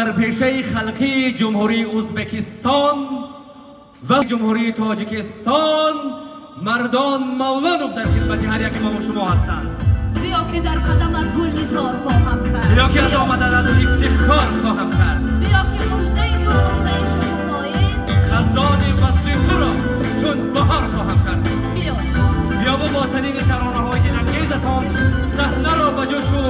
Ҳунарпешаи халқии Ҷумҳурии Ӯзбекистон ва Ҷумҳурии Тоҷикистон Мардон Мавлонов дар хидмати ҳар яки мо ва шумо ҳастанд. Биё, ки дар қадамат гулнизор хоҳам кард. Биё, ки аз омаданат ифтихор хоҳам кард. Биё, ки муждаи ту муждаи шукуфоист. Хазони васли туро чун баҳор хоҳам кард. Биё. Биё ва бо танини таронаҳои дилангезатон саҳнаро ба ҷӯшу